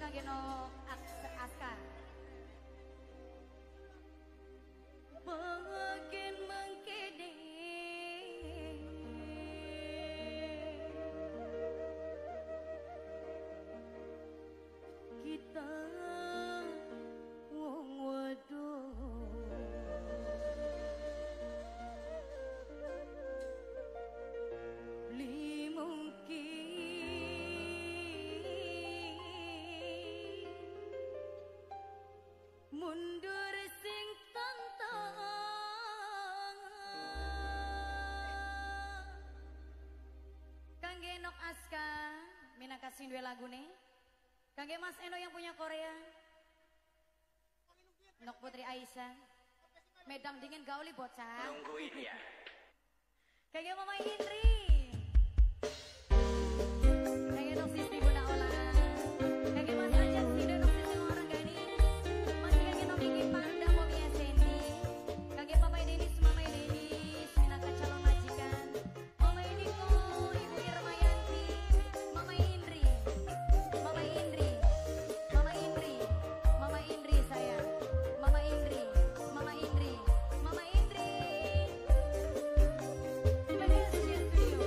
kangge Nok Aska. Mungkin mengkene kita wong wedok beli mungkin mundur sing tentang. Kangge Nok Aska minangka sing duwe lagune. Kangge Mas Eno yang punya Korea, Nok Putri Aisyah, Medang dingin gauli bocah. Nungguin ya. Kangge Mama Indri, kangge Nok Sisti Bunda Ola, kangge Mas Ajat Sido Nok Sisti orang gani, masih kangge Nok Kiki Panda Momia Sandy, kangge Papa Denis, Mama Denis, minangka calon majikan, Mama Niko, Ibu Irmayanti, Mama Indri, Mama Indri, Mama Indri, Mama Indri sayang, Mama Indri, Mama Indri, Mama Indri. Terima kasih.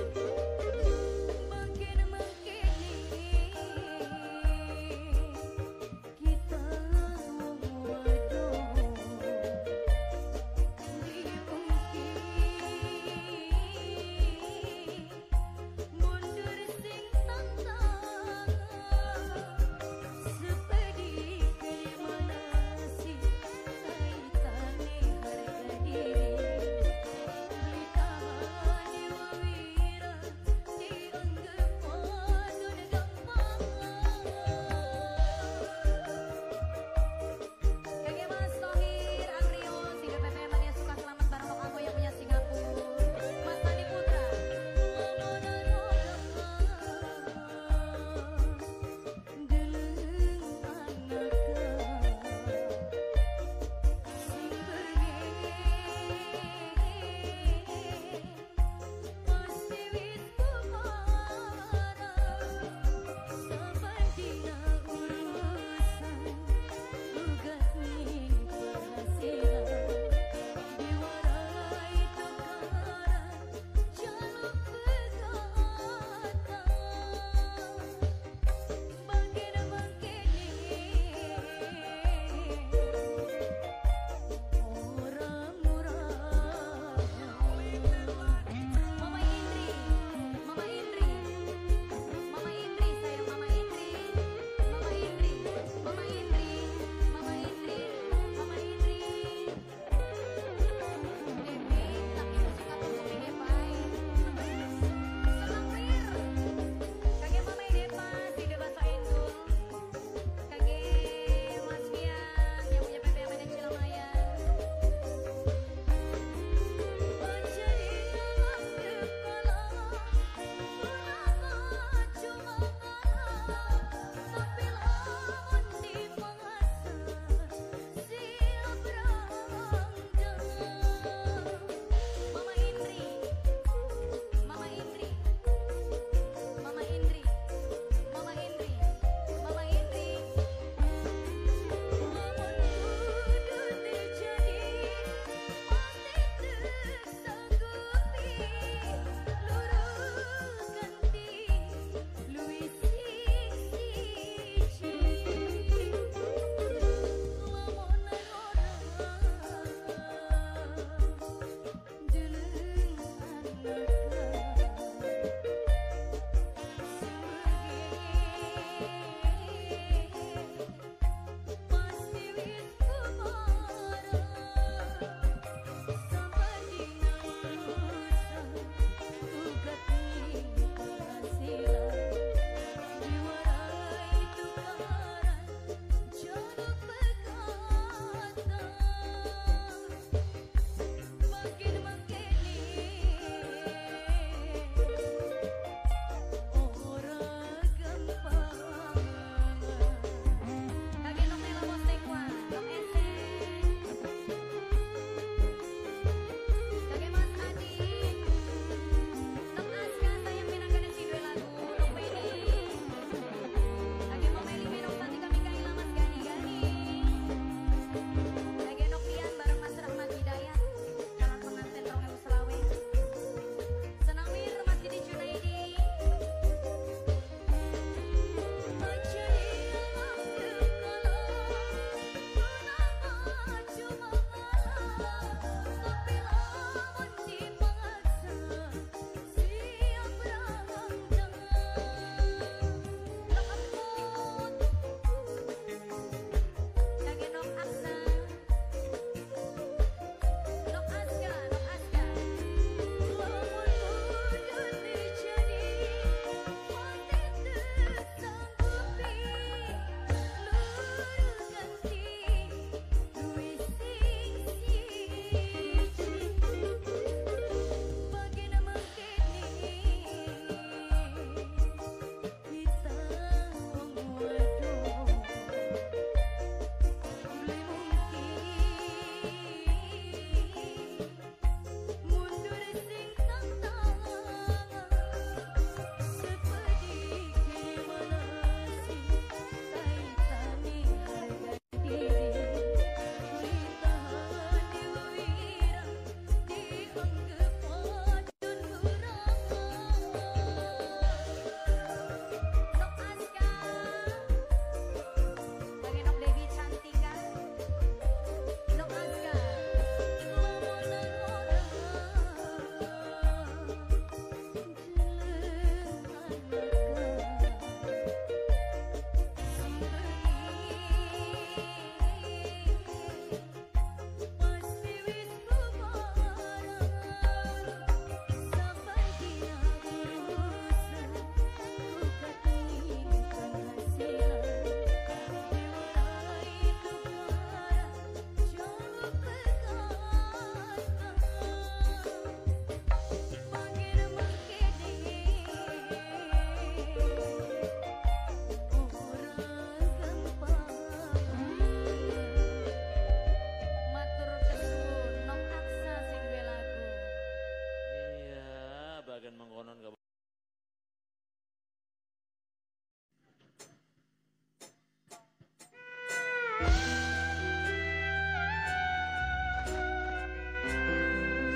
senajan mengkonon gak.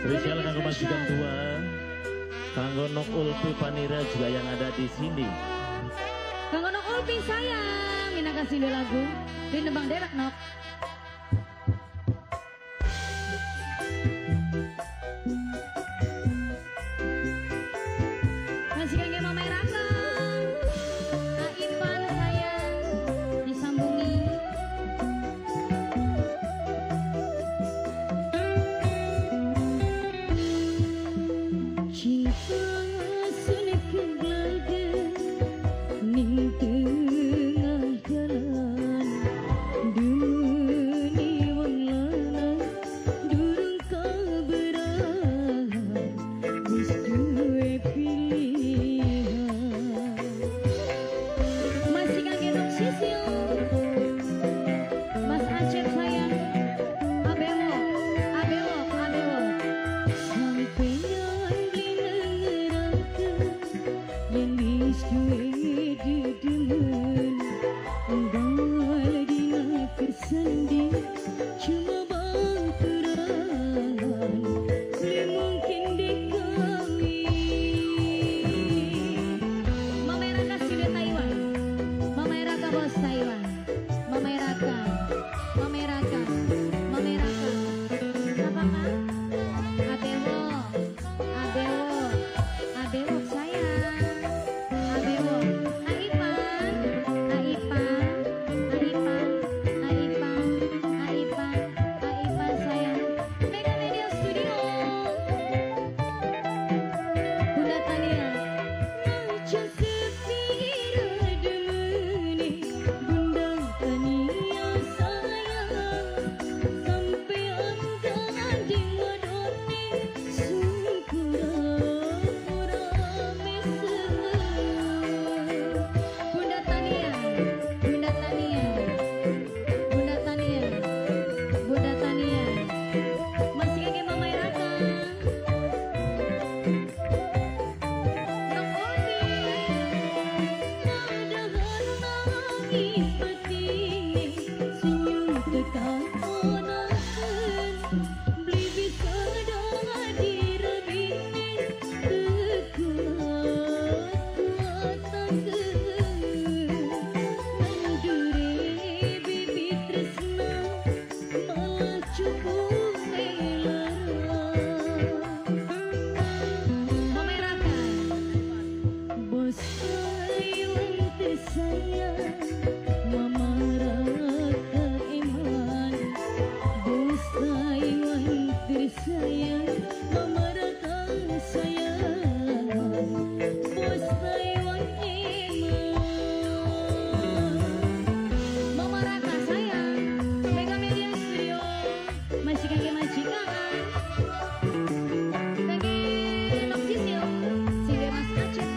Spesial kanggo majikan tua, kanggo Nok Ulfi Panira juga yang ada di sini. Kanggo Nok Ulfi sayang, minangka sindo lagu di nembang dewek Nok. Masih kangge Mama Raka, Aipan sayang disambungi. Cinta sun keglade ning tengah jalan, dumeni wong lanang durung kaberan, wis duwe pilihan. Masih kangge Nok Sisil, Mas Acep sayang, Abewo, Abewo, Abewo. Sampeyan beli ngerangke yen wis duwe dedemen, enggal dina kersandi cuma bangkeran, beli mungkin dikawin. Mama Raka sudah Taiwan, Mama Raka bos Taiwan, Mama Raka, Mama Raka, Mama Raka. Apa kak? Abewo, Abewo, Abewo sayang, Abewo, Aipan, Aipan, Aipan, Aipan, Aipan, Aipan sayang. Mega Media Studio, Bunda Tania. Naca sepira demene, Bunda Tania sayang, sampean gandeng wadone sungkura-pura mesem. Bunda Tania, Bunda Tania, Bunda Tania, Bunda Tania. Masih kangge Mama Raka. Nok Ulfi. Padahal nangis batine, senyum tekan onaken, beli bisa dadi rabine, tekuat-kuataken. Nandure bibit tresna, malah cukup lara. Mama Raka, bos Taiwan tersayang, Mama Raka iman. Bos Taiwan tersayang, Mama Raka sayang, bos Taiwan iman. Mama Raka sayang, Mega Media Studio, masih kangge majikan, kangge Nok Sisil, sinde Mas Acep.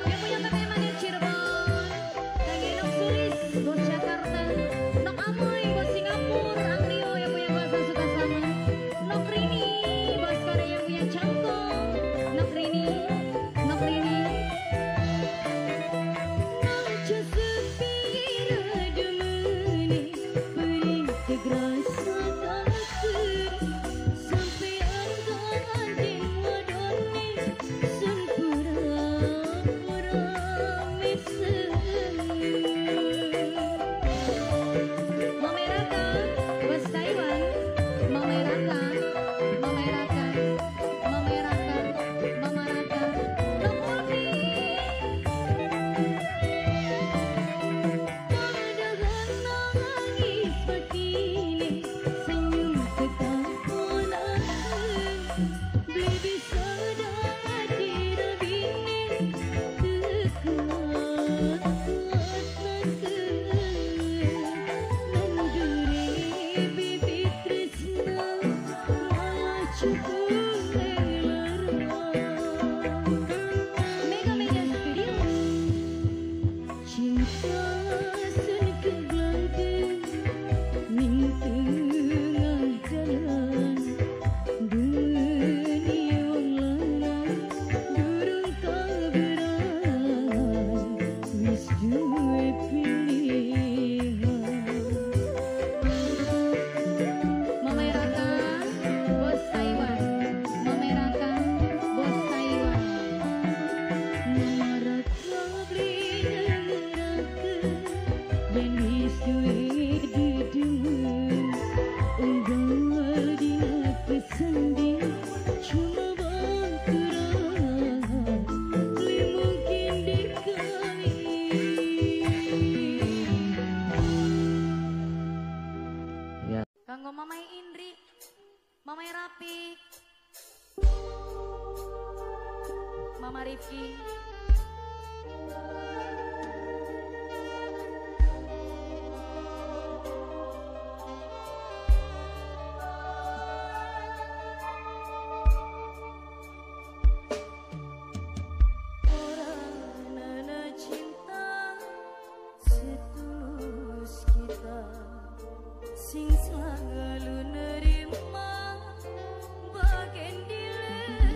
Yang punya PP Manir Cirebon, kangge Nok Sulis, bos Jakarta, Nok Amoy, bos Singapura, Angrio yang punya bahasa Sukasama, Nok Rini, bos Korea yang punya cangkong, Nok Rini, Nok Rini. Naca sepira demene, berintegrasi kaken, sampean gandeng wadone, sun pura-pura mesem. Mama Raka, bos Taiwan, Mama Raka, Mama Raka, Mama Raka, Mama Raka, Nok Ulfi. Padahal nangis batine, senyum tekan onaken, beli bisa dadi rabine, tekuat-kuataken. Nandure bibit tresna, malah cukup lara. Mega Media Studio. Cinta sun keglade ning tengah jalan, dumeni wong lanang. Mama Rapi, Mama Rifki. Sing selalu nerima bagen dilarang.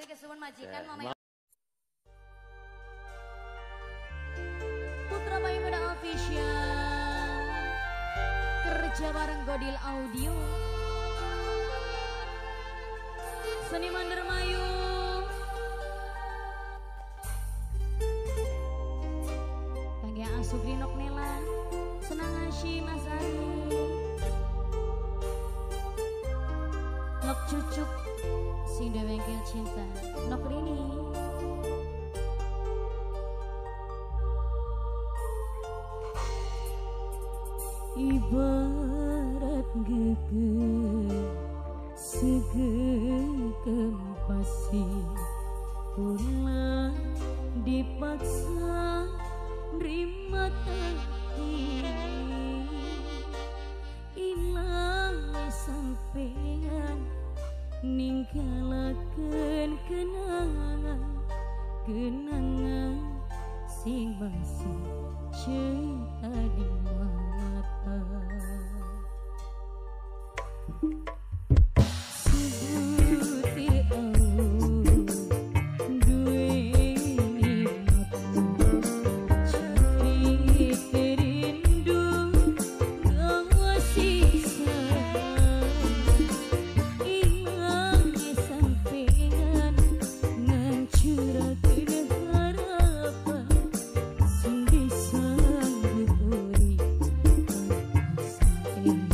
Indri kesuwun majikan Mama Putra Maimunah Official kerja bareng Godil Audio Seniman Dermayu Kangge Asugri Nok Nela Senang Asyi Mas Ari Nok Cucuk sing duwe bengkel cinta Nok Rini Ibarat geger segegem pasir kula dipaksa nrima takdir ilang sampean ninggalaken kenangan kenangan sing masih cinta di mata. Sebutir awu duweni mata cari rindu gawa siksa ilang sampean ngancuraken harapan sing disanggup uri sampean.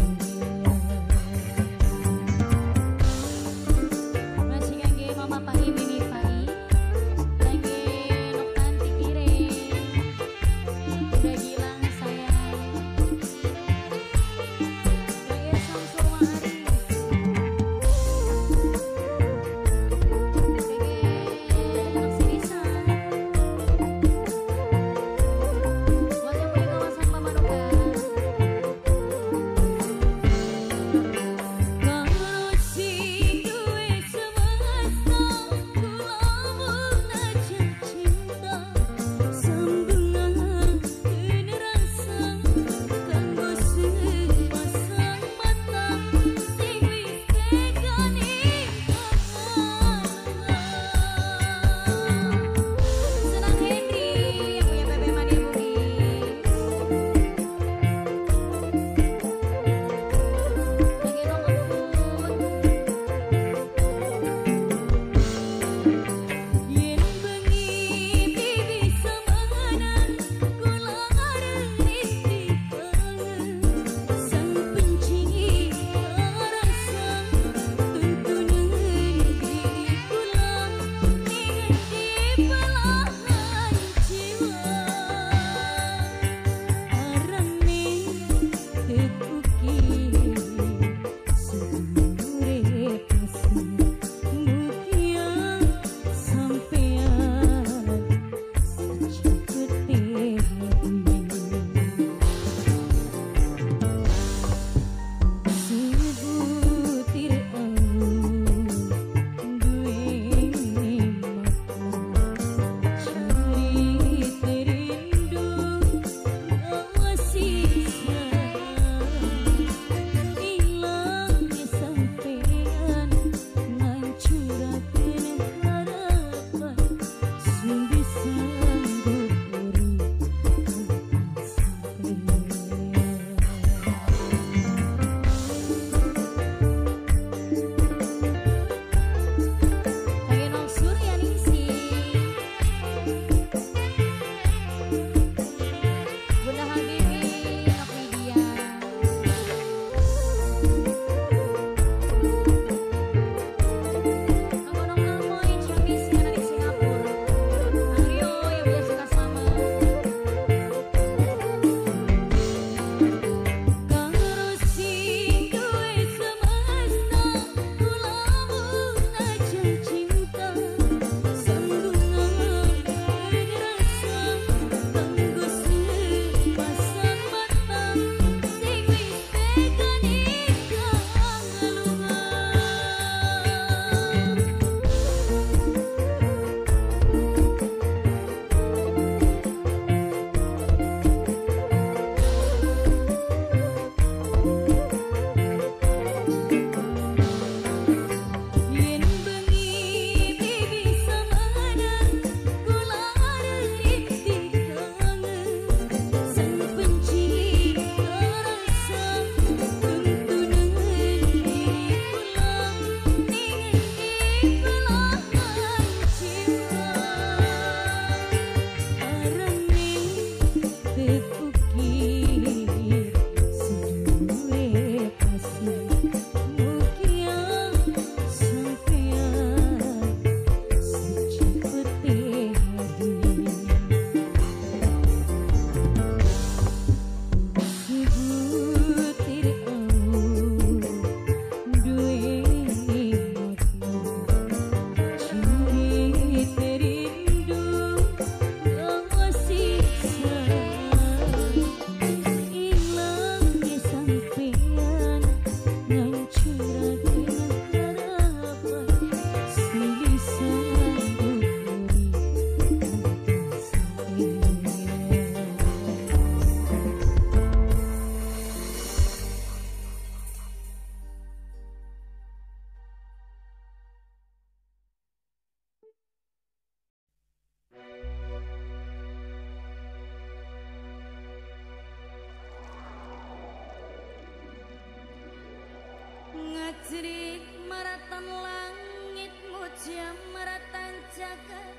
Ngajrik maratan langit muja maratan jagat.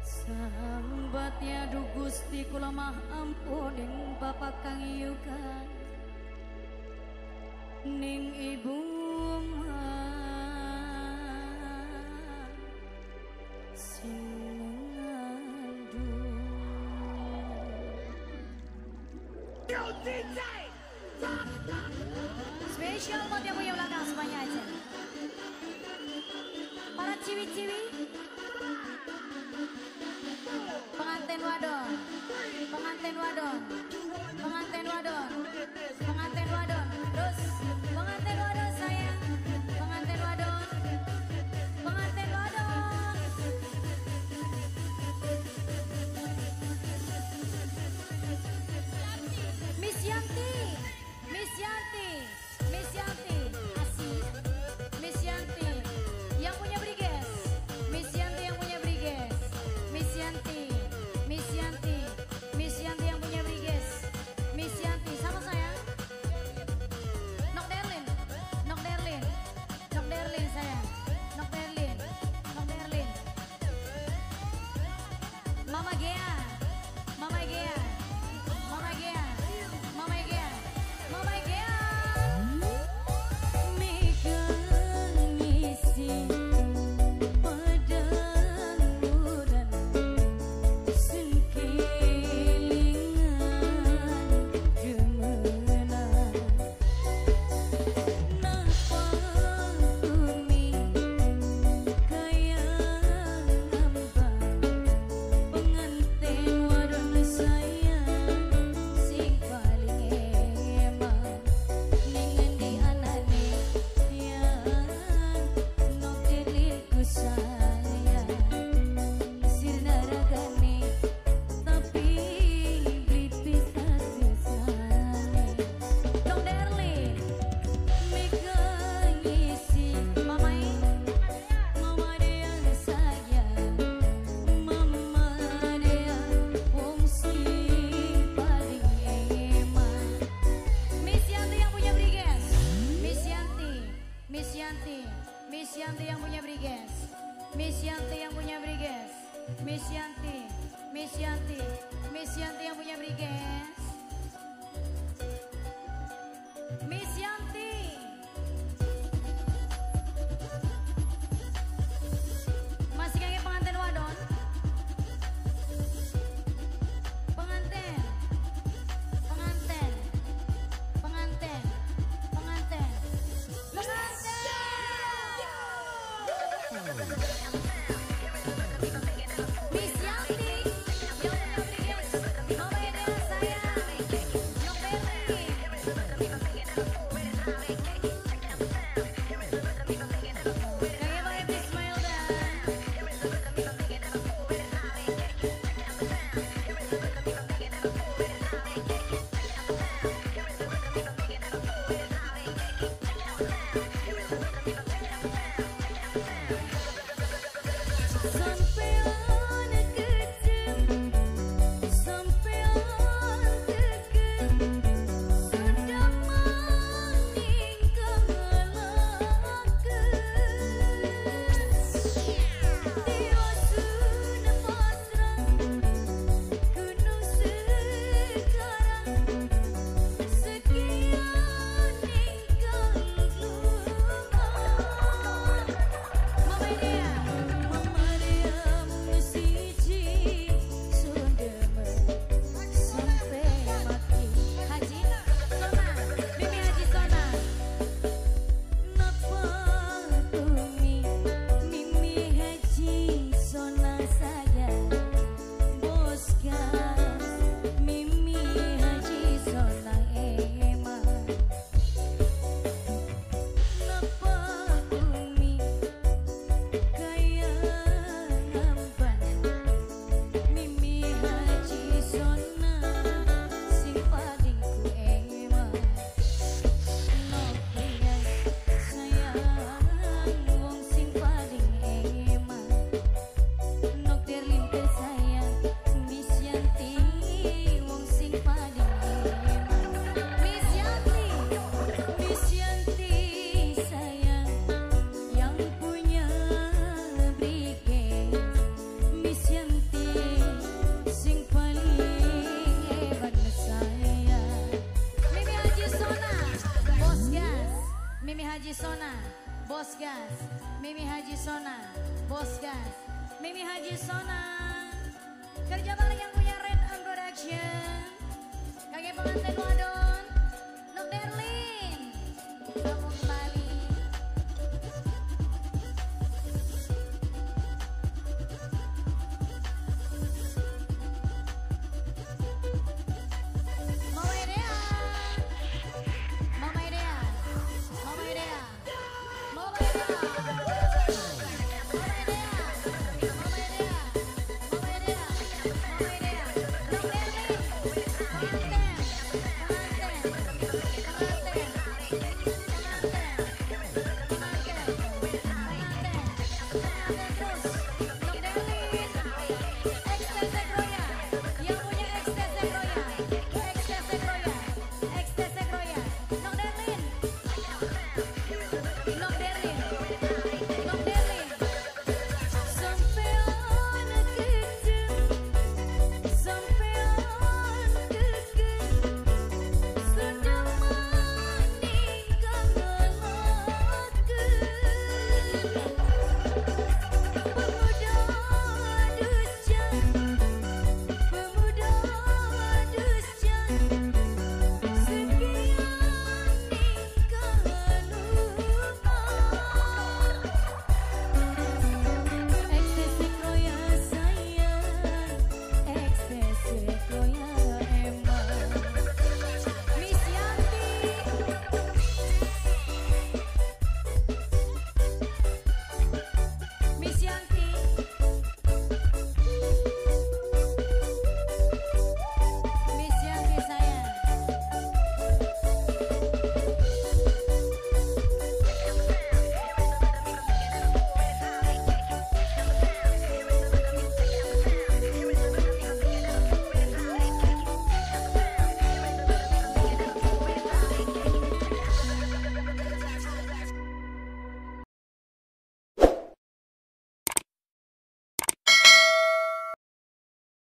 Sambat ya du Gusti kula mah ampun ning bapak kang yuka ning ibu mah sing ngandung. Yo DJ. Spesial buat yang punya belakang semuanya aja. Para ciwi-ciwi, pengantin wadon, pengantin wadon, pengantin wadon, pengantin wadon, terus pengantin wadon sayang, pengantin wadon, pengantin wadon. Miss Yanti, Miss Yanti, Miss Yanti, asik. Miss Yanti, yang punya Briges. Miss Yanti yang punya Briges. Miss Yanti, Miss Yanti, Miss Yanti yang punya Briges. Miss Yanti, sama saya. Nok Derlin, Nok Derlin, Nok Derlin sayang, Nok Derlin, Nok Derlin. Mama Gea, Mama Gea, Mama Gea, Mama Gea, Mama Gea. Miss Yanti yang punya Briges. Miss Yanti yang punya Briges. Miss Yanti, Miss Yanti, Miss Yanti yang punya Briges. Miss Yanti. Masih kayak pengantin wadon. Pengantin. Pengantin. Pengantin. Pengantin. Pengantin. Miss Yanti, yang punya Briges, Mama Edea sayang, Nok Berlin. Kayaknya Bang Ebi Ismail dan Bos Gas, Mimi Haji Sona, kerja balik yang punya Red On Production, kakek pengantin wadon.